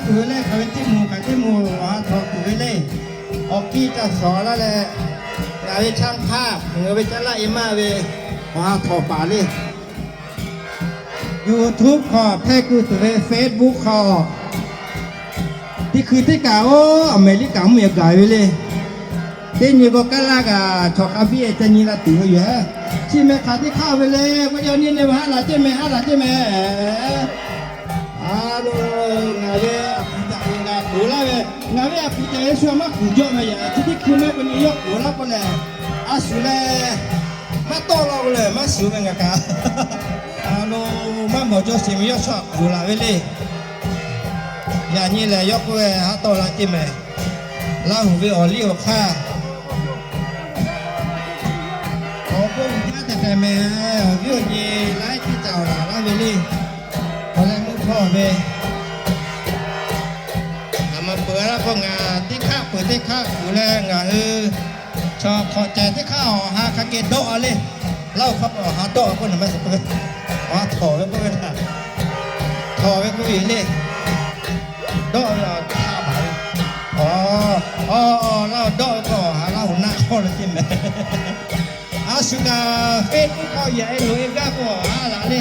Tuˬ ve le, hk'aˬ ve teˇ moˍ hk'aˬ teˇ moˍ awˬ ha htawnˍ tuˬ ve le. Awˬ kiˇ ca shawˍ laˇ leh, ngaˬ ve ช่างภาพ ngaˬ hui ve caˇ laˇ e maˇ ve awˬ ha htawnˍ paˍ le. YouTube hk'aw hpehˇ keu tuˬ ve, Facebook hk'aw teˇ hkui teˇ kaꞈ oˇ Aˍmeˍriˆkaˍ mvuhˇ yaꞈ gaˬ ve le. Teˇ nyi k'o kaˇ laˇ kaꞈ chaw hk'a biˇ e ca nyi la tuˬ ve yoˬ. Chi meh hk'aˬ teˇ hk'aˇ ve le k'o, yaw nyi ne ve haˉ laˬ ceh meh, haˉ laˬ ceh meh. A lo, ngaˬ ve a puˍ caꞈ ngaˬ kuˬ laˇ ve, ngaˬ ve a puˍ caꞈ Yeˍsuˆ maˇ kuˬ jawˇ ve yaꞈ, chi teˇ hkui meh k'o nyi yawˇ kuˬ laˇ k'oˆ lehˬ, a shu lehˬ maˇ tawˆ la k'o lehˬ maˇ shuˍ ve ngaˬ kaꞈ. A lo, maˇ mawˬ jaw sheˍ ve yawˇ chaw kuˬ laˬ ve le. Yaꞈ nyi lehˬ yawˇ k'oˆ ve haˉ tawˆ la ceh meh. Laˇ huˍ ve awˬ liˇ awˬ hk'aˇ awˬ bon uiˍ jaˇ tehꞈ tehꞈ meh, awˬ viˉ awˬ nyi laiˉ teˇ caꞈ awˬ laˬ laˇ ve le. Awˬ leh meuˇ hpawˇ ve ngaˬ ma peuˬ laˇ k'o, ngaˬ teˇ hk'aˆ peuˬ teˇ hk'aˆ kuˬ leh ngaˬ hui chaw hk'awꞈ cehˬ teˇ hk'aˆ awˬ ha hk'a geh dawˆ a le. Laˇ huˍ hk'aw awˬ ha dawˆ a k'oˆ na maˇ suh k'oˆ ve, awˬ ha htawnˍ ve k'oˆ ve htaꞈ htawnˍ ve k'oˆ ve le. Dawˆ ve awˬ htaˇ baˬ ve. Aw, aw, laˇ huˍ dawˆ ve k'o, awˬ ha Laˇ huˍ naˆ hk'aw lo ceh meh. A shu kaꞈ Facebook hk'aw yaꞈ e loꞈ e gaˇ k'o, awˬ ha laˬ le.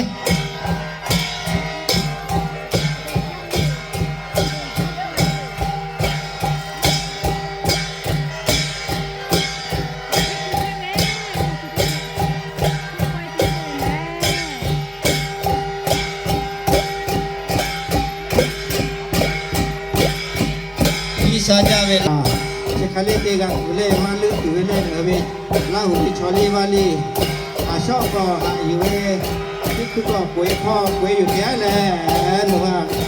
G'uiˬsha jaˇ ve laˬ, chi hk'e le te g'a tuˬ le, maˇ leuˆ tuˬ ve le, ngaˬ hui ve Laˇ huˍ ve chaw liˇ vaˇ liˇ, a shawˉ k'awꞈ haꞈ yuˬ ve, teˇ hkui k'awꞈ k'oꞈ e hk'aw k'oꞈ e yuˬ kehˉ leh, nawˬ hui